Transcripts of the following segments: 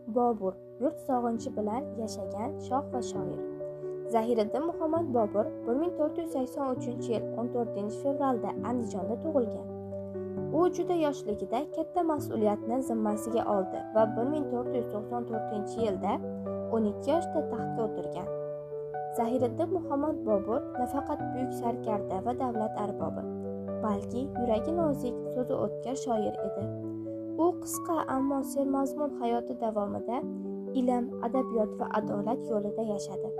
Bobur yurt sog'inchi bilan yashagan shoh va shoir. Zahiriddin Muhammad Bobur 1483-yil 14-fevralda Andijonda tug'ilgan. U juda yoshligida katta mas'uliyatni zimmasiga oldi va 1494-yilda 12 yoshda taxtga o'tirgan. Zahiriddin Muhammad Bobur nafaqat buyuk sarkarda va davlat arbobi, balki yuragi nozik, so'zi o'tkir shoir edi. U qisqa, ammo sermazmun hayoti davomida ilm, adabiyot va adolat yo'lida yashadi.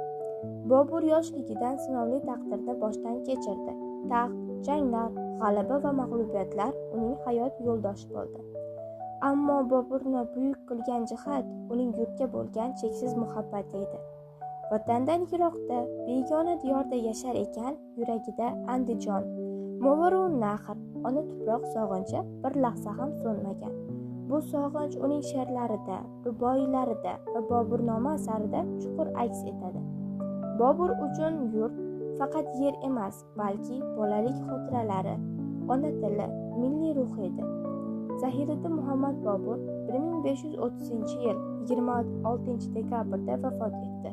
Bobur yoshligidan sinovli taqdirni boshdan kechirdi. Taxt, janglar, g'alaba va mag'lubiyatlar uning hayot yo'ldoshi bo'ldi. Ammo Boburni buyuk qilgan jihat uning yurtga bo'lgan cheksiz muhabbati edi. Vatandan yiroqda, begona diyorda yashar ekan, yuragida Andijon, Movarounnahr, ona tuproq sog'inchi bir lahza ham so'nmagan. Bu sog'inch uning she'rlarida, ruboiylarida va Boburnoma asarida chuqur aks etadi. Bobur uchun yurt faqat yer emas, balki bolalik xotiralari, ona tili, milliy ruh edi. Zahiriddin Muhammad Bobur 1530-yil 26 dekabrda vafot etdi.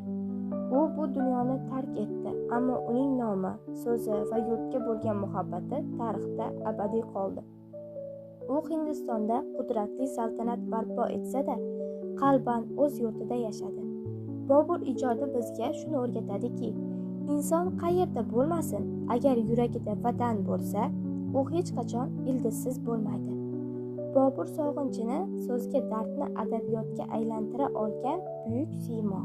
U bu dunyoni tark etdi, ammo uning nomi, so'zi va yurtga bo'lgan muhabbati tarixda abadiy qoldi. U Hindistonda qudratli saltanat barpo etsa-da, qalban o'z yurtida yashadi. Bobur ijodi bizga shuni o'rgatadiki, inson qayerda bo'lmasin, agar yuragida vatan bo'lsa, u hech qachon ildizsiz bo'lmaydi. Bobur sog'inchini so'zga, dardni adabiyotga aylantira olgan buyuk siymo.